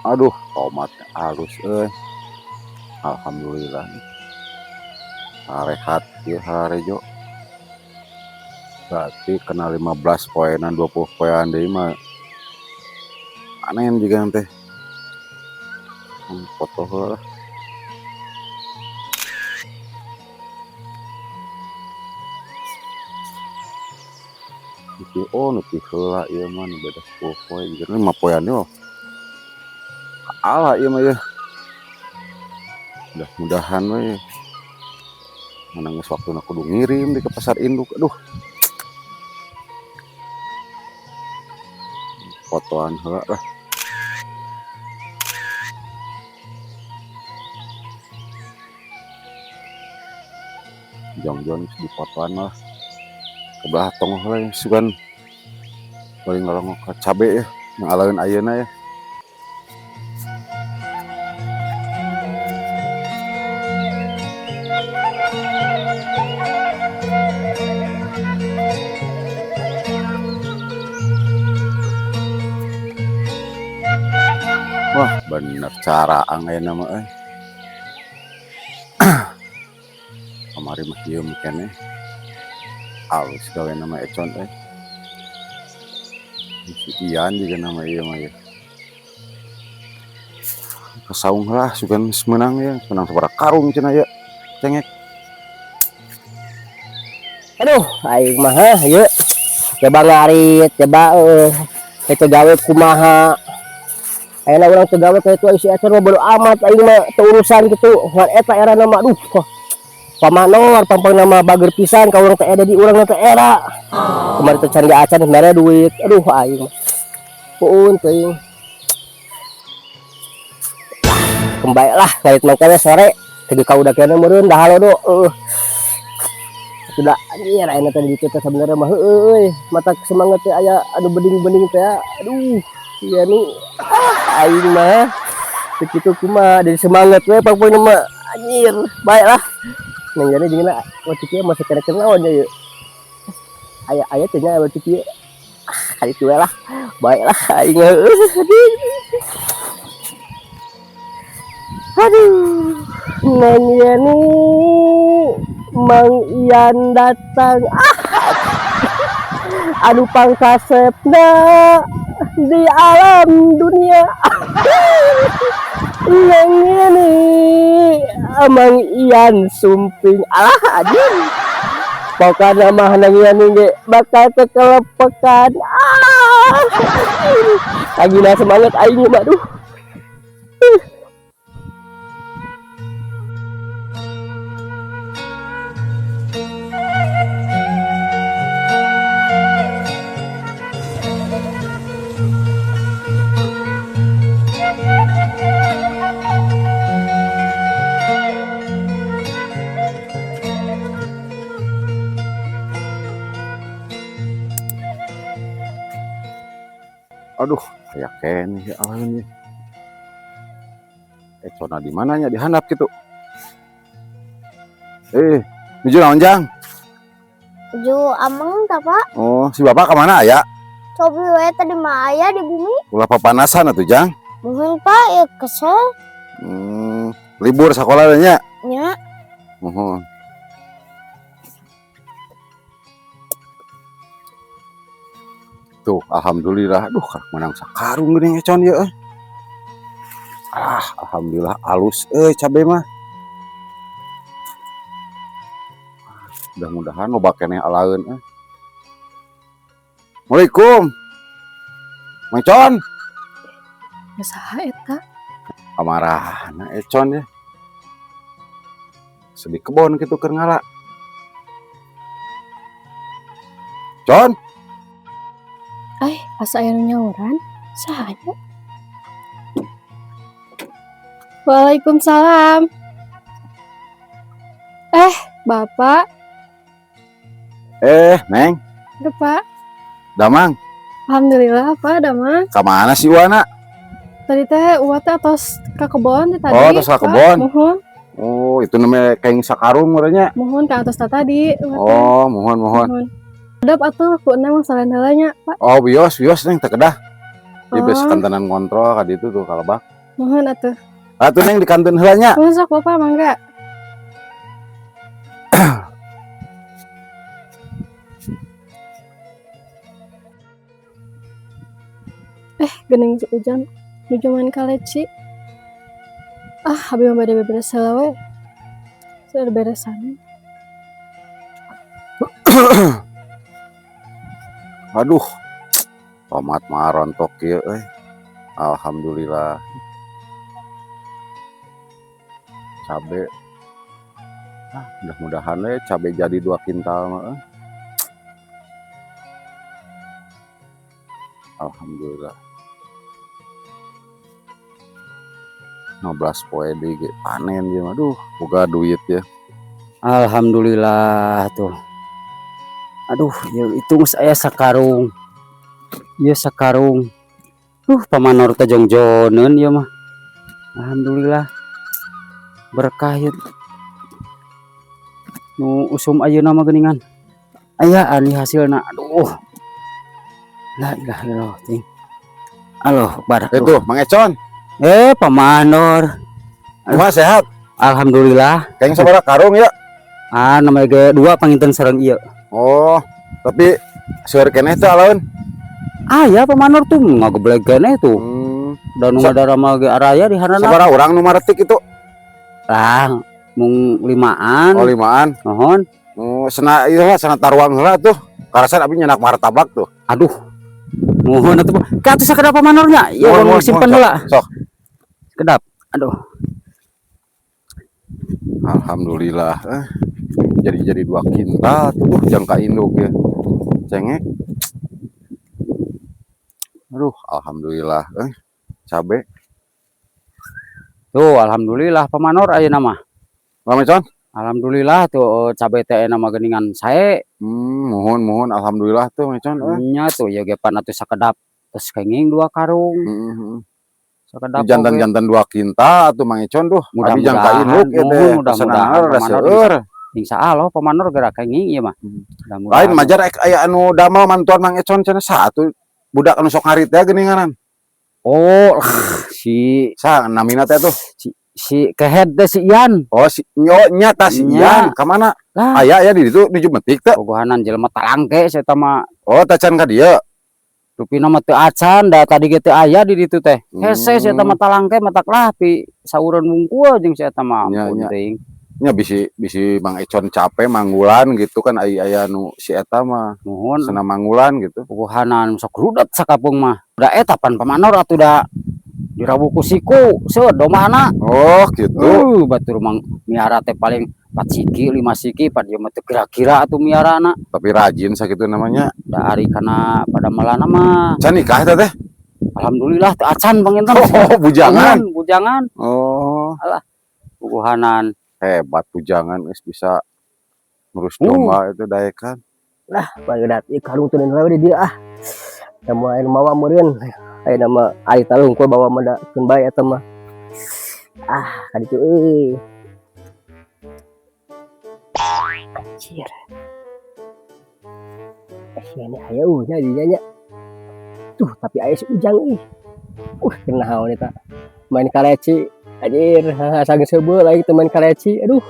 Aduh, tomatnya halus euy. Alhamdulillah. Sarehat ieu harejo. Berarti kena 15 poenan, 20 poean deui mah panen juga nanti. Foto heula lah. Nepi, oh, nepi heula ieu mah nu beda 10 poe juga 5 poean yo. Ala ieu mah ya. Mudah-mudahan we. Menang geus waktuna kudu ngirim di ke pasar induk. Aduh. Fotoan heula lah. Jongjon geus difotoan lah. Kebelah tong heula sugan paling ngalongok ka cabe ya, yang alaeun ayeuna ya. Wah, bener cara ayeuna mah euy. Kamari mah dieum keneh. Alus gawena mah Econ euy. Si Ian juga nama ieu mah ya. Kesaung lah sugan geus meunang ya, meunang sabaraha karung cenah ya. Cengek. Aduh, aing mah heuh ieu. Coba ngarit, coba eueuh. Itu gawe kumaha. Ayeuna urang teu gawe ka itu si Econ mah bodo amat aing mah teu urusan kitu. Ngan eta erana mah aduh. Pamanor pampang nama bager pisan ka urang teh ada di urang teh era. Kemarin teh can acan mere duit. Aduh aing mah. Puun teuing. Kembali lah ngarit mangkana sore teu ka udah kene meureun dah halodo eueuh. Sudah anjir ayeuna teh di ditu teh sebenarnya mah heueuh euy mata semangat teh aya anu bening-bening teh aduh iya nih ah, aing mah teu kitu kumaha dari semangat we pangpoeuna mah anjir baiklah nang jane jeung waktu kieu masih kena naon nya ieu aya aya teh nya waktu kieu ah kali itu lah baiklah aing aduh nang yani Mang Ian datang ah anu pangkasepna di alam dunia nang yani Mang Ian sumping alah anjing pokokna mah nang Yani ge bakal tekelepekan ah lagi semangat aing mah aduh. Aduh, aya keneh ya alaeun ieu. Econna di mananya di handap kitu. Eh, nuju naon Jang? Nuju ameng tah, Pak. Oh, si bapak kemana aya? Cobi we tadi mah aya di bumi. Ulah papanasan atuh Jang. Muhun Pak, ya kesel. Libur sekolah nya? Nya. Muhun. Tuh, alhamdulillah. Aduh, karek menang sakarung geuning Econ ieu euy. Ah, alhamdulillah alus euy cabe mah. Mudah-mudahan loba keneh alaeun euy. Assalamualaikum. Mang Econ. Ya saha eta? Kamarana Econ ya. Sedih kebon kitu keur ngala. Con. Ay, asa aya nu nyauran? Saha nya? Waalaikumsalam. Eh, Bapak. Eh, Neng. Udah, Pak. Damang. Alhamdulillah, Pak, damang. Kamana sih Wana? Tadi teh Uwa teh atos ka kebon teh tadi. Oh, atos ka kebon. Muhun. Oh, itu namanya kayak sakarung urangnya. Muhun ka atos tadi. Oh, muhun, muhun. Muhun. Kedap atuh ku neng masalah heula nya, Pak. Oh, bios, bios neng teu kedah. Ieu Oh. geus kantenan ngontrol ka ditu tuh kalebak. Mohon atuh. Atuh, Neng, dikantun heula nya. Mohon sok, Bapak, mangga. Geuning si Ujang nuju main kaleci. Ah, abi mah bade beberes heula we. Sudah beresan. Aduh. Tomat mah rontok kieu euy. Alhamdulillah. Cabe. Ah, mudah-mudahan we cabe jadi 2 kintal mah euy. Alhamdulillah. 15 poe deui ge panen ieu mah. Aduh, boga duit ya. Alhamdulillah tuh. Aduh, ya itu geus aya sakarung. Ieu sakarung. Pamanor teh jongjoneun ieu mah. Alhamdulillah. Berkah ieu. Nu usum ayeuna mah geuningan. Aya ani hasilna. Aduh. La ilaha illallah ting. Aloh, bar. Itu, Mang Econ. Eh, Pamanor. Kumaha, sehat? Alhamdulillah. Kayaknya sabaraha karung ya? Ah, namanya ge dua panginten sareng ieu. Oh, tapi seueur keneh teh alaun. Ah ya, Pamanor tuh ngageblek keneh tuh. Dan nu ngadarama ge araya di harana. Sabaraha urang nu maretik itu? Lah, mung limaan. Oh, limaan. Mohon. Oh, sena ieu lah, sena taruang heula tuh. Karasan abi nyenak martabak tuh. Aduh. Mohon atuh. Ka atuh sakedap Pamanornya. Ya, Mohon, urang simpen mohon, heula. Sok. Kedap. Aduh. Alhamdulillah. Jadi 2 kintal tuh jangka induk ya. Cengek. Aduh, alhamdulillah. Cabe. Tuh, alhamdulillah Pamanor ayeuna mah. Mang Econ? Alhamdulillah tuh cabe teh ayeuna mah geuningan sae. Mohon mohon alhamdulillah tuh, Mang Econ. Nya tuh ya ge pan atuh sakedap terus kenging 2 karung. Sakedap oge. Jantan-jantan 2 kintal tuh, Mang Econ tuh. Abi jangka Mudah-mudahan, induk ya teh. muhun, mudah-mudahan Pesanan Pamanor seueur. Insya Allah Pamanor gerak kenging ieu mah. Mudah-mudahan. Lain majar ek aya anu damel mantuan Mang Econ cenah satu budak anu sok ngarit teh geuninganan. Oh, si Sa namina teh tuh? Si kehed teh si Ian. Oh, si nyo nya ta si Nya. Ian ka mana? Lah. Aya ya di ditu di Jumetik teh. Bogohanan jelema talangke saya mah. Oh, tacan ka dieu. Rupina mah teu acan da tadi ge teu aya di ditu teh. Hese si eta mah talangke matak lah pi saureun wungkul jeung si eta mah Nya, ampun nya. teuing. Nya bisi bisi Mang Econ capek manggulan gitu kan ai aya nu si eta mah Nuhun. senang manggulan gitu. Bogohanan sok rudet sakapeung mah. Da eta pan Pamanor atuh da dirawu ku siku seueur dombana. Oh, gitu. Batur mang miara teh paling 4 siki, 5 siki, pan ieu mah teu kira-kira atuh miarana. Tapi rajin sakitu namanya. Da ari kana pada melana mah. Can nikah teh teh? Alhamdulillah teu acan panginten. Oh, bujangan. Bujangan, bujangan. Oh, Bogohanan. Hebat bujangan geus bisa ngurus domba itu daekan. Bagedat ieu karung teu we di dieu ah. Sama aya mawa meureun. Aya nama ari talung ku bawa mah da keun bae eta mah. Ah, ka ditu euy. Anjir. Eh, ini aya nya di nya. Tuh, tapi aya si Ujang ih. Kunaon eta? Main kaleci. Anjir, asa geus seubeuh aing teh main kaleci. Aduh.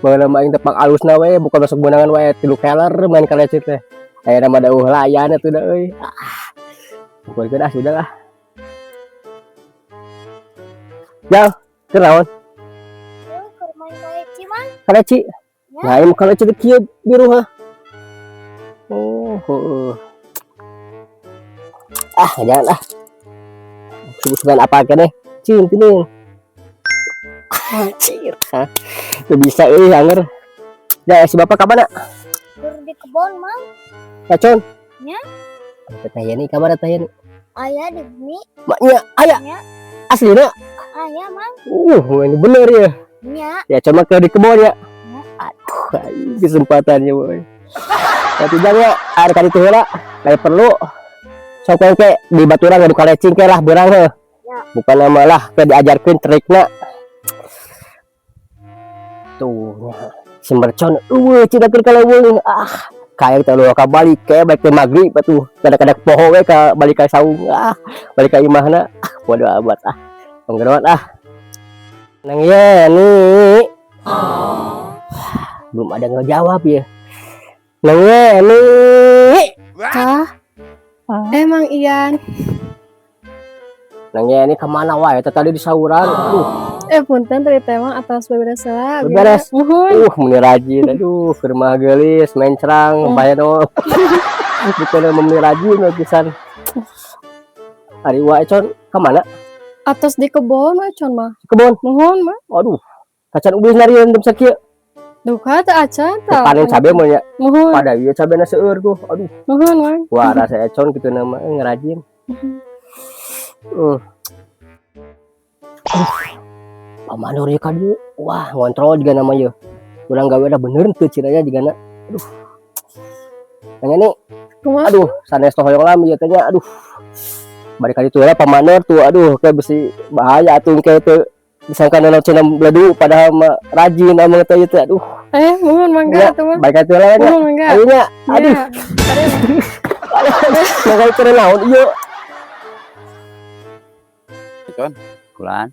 Baheula mah aing teh pang alusna we, bukan masuk beunangan wae 3 keler main kaleci teh. Ayeuna mah da eueuh layan atuh da euy. Ah. Kumpulkeun ah, sudah lah. Jang, keur naon? Keur main kaleci, Mang. Kaleci. Ya. Nah, ini kaleci teh kieu biru hah. Oh, heueuh. Ah, jangan ah. Sugan apa keneh? Cing teuing. Anjir. Hah. Teu bisa euy anger. Ya, si bapak ka mana? Keur di kebon, Mang. Kacon. Ya. Teh Yani ka mana Teh Yani? Aya di bumi. Maknya aya. Ya. Aslina. Aya, Mang. Ini bener ya. Nya. Ya cuma ke di kebon ya. Ya. Aduh, aing kesempatannya boy. Tapi jangan ya, ada kali itu heula, kayak perlu. Sok ke di baturan ngadu kalecing ke lah beurang heuh. Ya. Bukan nama lah ke diajarkeun trikna. Tuh, nya. Si mercon eueuh cina keur kaleuweung. Ah, kayak teh lu ka balik ke balik ke maghrib atuh. Kadang-kadang poho we ka balik ka saung. Ah, balik ka imahna. Ah, bodo amat ah. Penggeruan ah. Neng Yeni. Belum ada ngejawab ya. Neng Yeni. Kah? Emang Ian. Neng Yeni kemana wae? Tadi di sauran. Aduh, Punten tadi teh mah atas beberes heula. Beberes? Muhun. Meni rajin. Aduh, ke rumah geulis, mencrang, bayar no. Bukan meni rajin we pisan. Ari wae Con, kemana? Atos di kebon we Con mah. Kebon. Muhun mah. Waduh. Kacan ubih narieun dem sakieu. Duka teu acan tah. Panen cabe mah nya. Muhun. Pada ieu cabena seueur tuh. Aduh, Muhun Mang. wah rasa Econ gitu nama ngerajin. Aduh. Pamanor ieu ka dieu. Wah, ngontrol juga nama ieu. Urang gawe dah bener teu cenah nya jigana. Aduh. Nanya nih, Kumaha? aduh, sanes teh hoyong lami ieu teh nya. Aduh. Bari ka ditu heula pamanor tuh, aduh, kayak besi bahaya atuh kayak teu disangka nanaon cenah bledu padahal mah rajin amang teh ieu teh. Aduh. Muhun mangga Ya, atuh mah. bari ka ditu heula nya. Muhun mangga. Ayo nya. Aduh. Ya. Mangga keur naon ieu? Con. Kulan.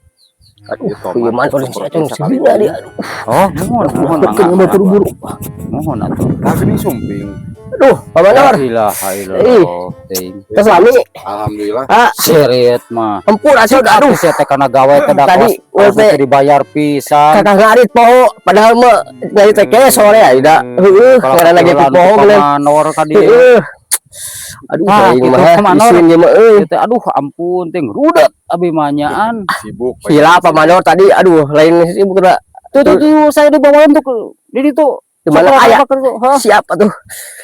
Aduh, Ieu ieu mah tomat tolong semprot Econ sekali sedih dia. Oh, muhun, muhun Aduh, mangga. buru-buru. Muhun atuh. Nah, gini sumping. Aduh, Pamanor. La ilaha illallah. Ting. Terus lami. Alhamdulillah. Ah, Serit mah. empur asuh aduh. Atuh sia teh kana gawe teh da Tadi, kos teh. teh dibayar pisan. Kakak ngarit poho, padahal mah ngarit teh ke sore ya, da. Heueuh, ngaran lagi poho geuleuh. Pamanor ka dieu. Heueuh. Aduh, Ah, aing gitu, mah Pamanor. isin ieu mah euy. Ieu teh aduh ampun ting rudet abi mah nyaan. Sibuk. Gila Pamanor tadi, aduh, lain sibuk da. Tuh tuh tuh saya dibawain tuh ke di ditu. Di mana aya? Siap atuh.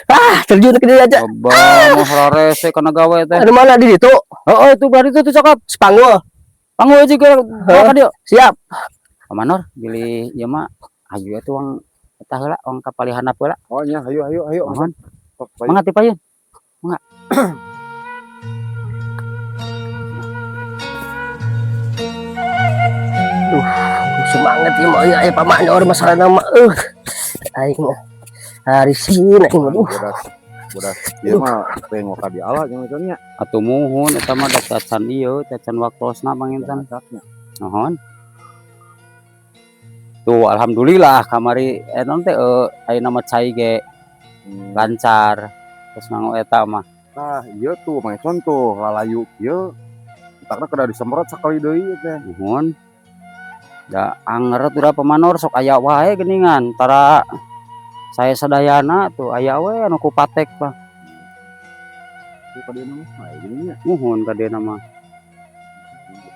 Ah, terjun ke dia aja. Abah mah rarese kana gawe teh. Aduh mana di ditu? Heeh, itu berarti tuh cakep. Sepanggul. Panggul juga bawa ka dieu. Siap. Pamanor bilih ieu mah hayu atuh wang eta heula wang kapalihanap heula. Oh nya, ayo ayo ayo. Mohon. Sok, baik. Mangga ti payun. Mangga. Aduh, semangat ieu mah euy, aya Pamanor masalah mah euy. Aing mah hari sini aing mah, aduh. Bodas. Bodas. Ieu mah tengok ka di ala jeung nya. Atuh muhun eta mah da cacan ieu, cacan waktosna panginten. Nuhun. Tuh alhamdulillah kamari naon teh ayeuna mah cai ge lancar. Terus nganggo eta mah. Tah, ieu tuh Mang Econ tuh lalayu kieu. Entakna kedah disemprot sakali deui ieu teh. Nuhun. Da anger tuh da Pamanor sok aya wae geuningan tara saya sadayana tuh aya we anu ku patek mah. Ieu ka dieu mah aya geuning nya. Nuhun ka dieu mah.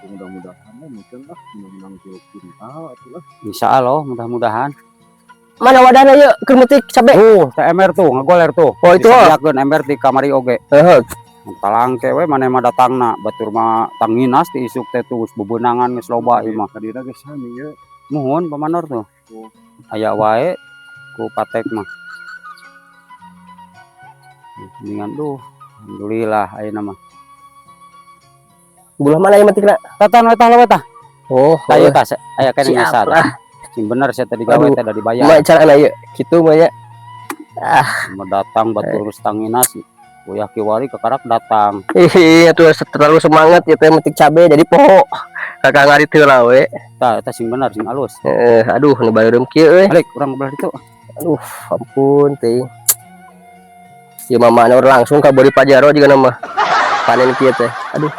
Mudah-mudahan mah mungkin lah menang tilu kintal atuh lah. Insyaallah mudah-mudahan. Mana wadahna ieu keur metik cabe? Tuh, teh ember tuh ngagoler tuh. Oh, itu. Disediakeun ember di kamari oge. Heeh. Talangke we maneh mah datangna, batur mah tanginas ti isuk teh tuh geus bebeunangan geus loba ieu mah. Ka dieu geus sami ieu. Muhun Pamanor tuh. Aya wae ku patek mah. Mendingan duh, alhamdulillah ayeuna mah. Belah mana ieu metikna? Tatan we tah we tah. Oh, Tah ieu tah aya keneh Siap nyasar. lah. Sing bener sia teh digawe Aduh. teh da dibayar. Mah carana ieu kitu mah nya. Ah. Mah datang batur geus tanginas. Uyah kiwari kekarak datang. Iya tuh terlalu semangat ya teh metik cabe jadi poho. Kakak ngarit heula we. Tah eta sing bener sing alus. Heeh, aduh nu bayeureum kieu euy. Balik urang belah ditu. Aduh, ampun teh. Ieu mah manor langsung ka Bori Pajaro juga nama. Panen kieu teh. Aduh.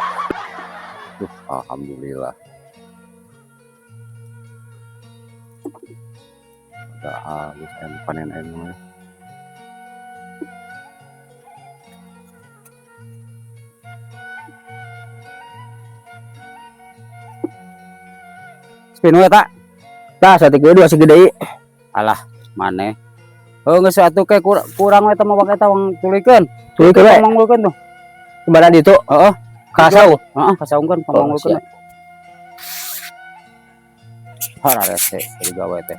Duh, alhamdulillah. Udah halus panen mah. Spin we tak? Tah, saeutik deui dua segede. Alah, maneh. Heuh geus atuh ke kurang we teh mah wak eta wang tulikeun. Tulikeun we. Pamangulkeun tuh. Di mana ditu? Heeh. Ka saung. Heeh, ka saungkeun pamangulkeun. Oh, siap. Hararese jadi gawe teh.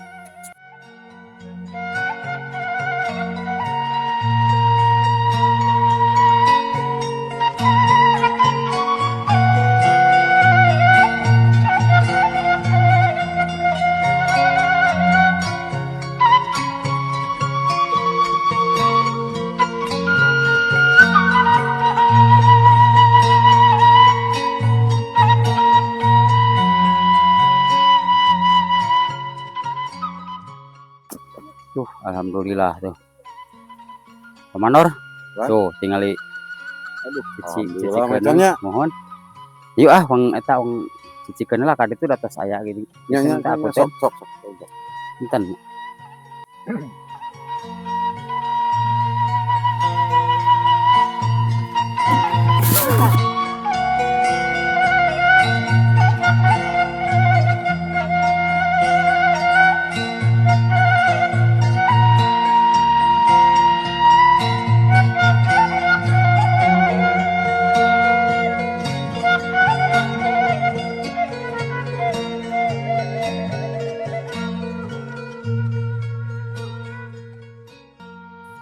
Tuh, alhamdulillah tuh. Pamanor. Wah. Tuh, tingali Aduh, cici alhamdulillah cicikeun. macannya. Mohon. Yuk ah, wong eta wong cicikeun lah ka ditu da tos aya gini. Nya nya Eta nya, aku teh. sok sok sok. Sok. Punten.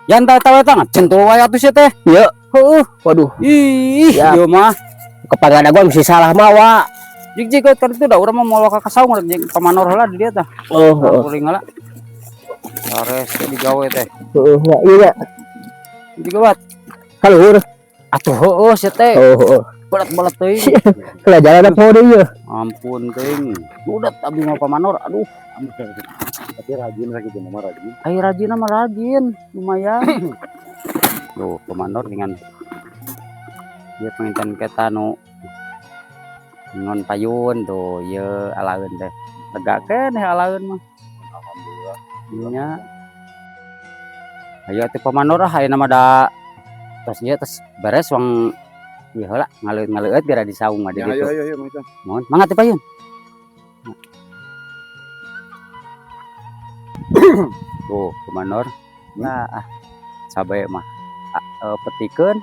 Yan ta eta eta centul wae atuh sia teh. Iya. Heueuh. Waduh, Ih, Ya. ieu mah. Kepangadagoan mesti salah mawa. Jig jig kan itu da urang mah moal ka kasaung rek jeung pamanor heula di dieu tah. Oh, heeh. Kuring heula. Sares teh digawe teh. Heeh, nya ieu nya. Digawat. Kaluhur. Atuh heueuh sia teh. Oh, heeh. Berat-berat teuing. Kela jalan apa deui ieu? Ampun teuing. Budak abdi mah pamanor aduh. Tapi rajin lagi gitu mah rajin. Ai rajin mah rajin, lumayan. Tuh, pamanor dengan dia penginten keta nu ngon payun tuh ieu alaeun teh. Lega keneh alaeun mah. Alhamdulillah. Nya. Ayo atuh pamanor ah ayeuna mah da tos ieu tos beres wang ieu heula ngaleut-ngaleueut gara di saung mah di Ya, ayo ditu. ayo ayo Mang Icon. Mohon mangga teh payun. Tuh, pamanor. Nah, ah cabe mah ah, petikeun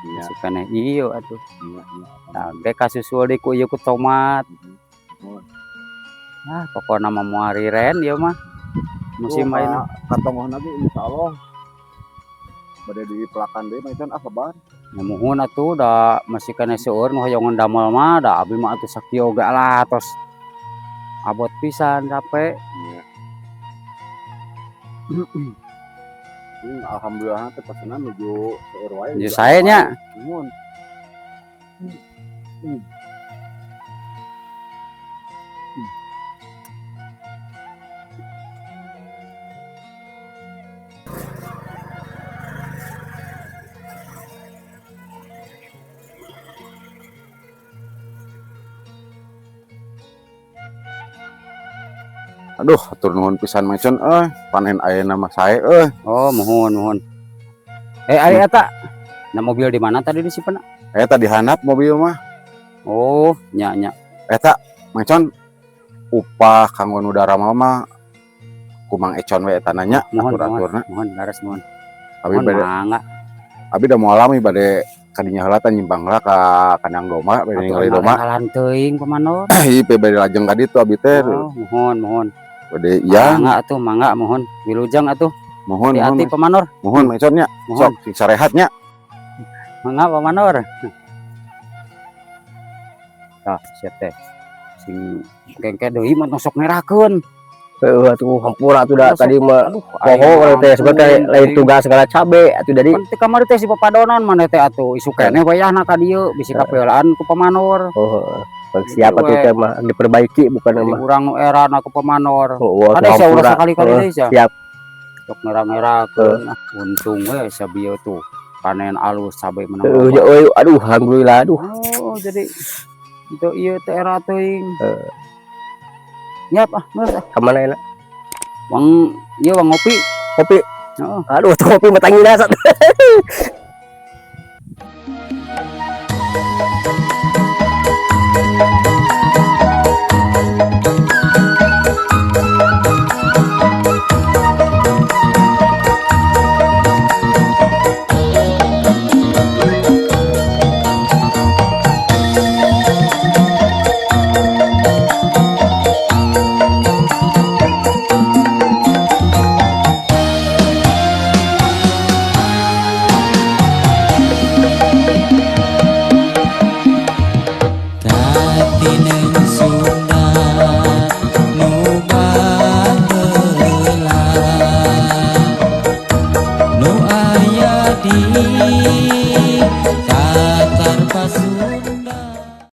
Iya, masuk keneh ieu atuh. iya, iya. Nah, ge kasusul deui ku ieu ku tomat. Mohon. Ah, pokona mah moal riren ieu mah. Musim Tuh, ayeuna. Katongohna ge insyaallah bade dipelakan deui Mang Icon ah sabar. Ya muhun atuh da masih keneh seueur nu hoyongan damel mah da abi mah atuh sakieu oge lah tos abot pisan capek. Iya. Alhamdulillah teh pesenan nuju seueur wae. Nuju sae nya. Nuhun. Aduh, hatur nuhun pisan Mang Icon euy. Panen ayeuna mah sae euy. Oh, muhun muhun. Ari eta. Nah, mobil di mana tadi disimpen? Eta dihandap mobil mah. Oh, nya nya. Eta Mang Icon upah kanggo nu darama mah ku Mang Econ we eta nanya Mohon, atur-aturna. Mohon laras mohon. Abi Mohon bade mangga. abi da moal lami bade kadinya heula teh nyimpang heula ka kandang domba bade ningali domba. Ngalan teuing pamanor. Ih, bade lajeng ka ditu abi teh. Oh, mohon mohon. Bade iya, Mangga atuh, mangga mohon. Wilujeng atuh. mohon mohon Hati-hati pamanor. mohon Mang Econ nya. Mohon. Sok sing sarehat nya. Mangga pamanor. Tah, sia teh. Sing kengke deui mah tong sok ngerakeun. Heueuh atuh hampura atuh da Masuk. tadi mah Aduh, poho kalau teh sebenarnya lain tugas segala cabe atuh jadi Pan teh kamari teh si papadonan maneh teh atuh isuk keneh wayahna ka dieu bisi kapeulaan ku pamanor. oh siap Gitu atuh we. teh mah diperbaiki bukan Jadi mah. urang nu erana ku pamanor. Oh, Ada sia ulah hampura. sakali-kali Heuh, deui sia. siap. Sok ngerang-ngerakeun. Ah, untung we sabieu tuh panen alus cabe menang. Heueuh ya euy aduh alhamdulillah aduh. Oh, jadi itu ieu teh era teuing. Nyiap ah, geus ah. Ka mana enak? Wang ieu wang ngopi. Kopi. Heeh. Aduh tuh kopi mah tangina sat.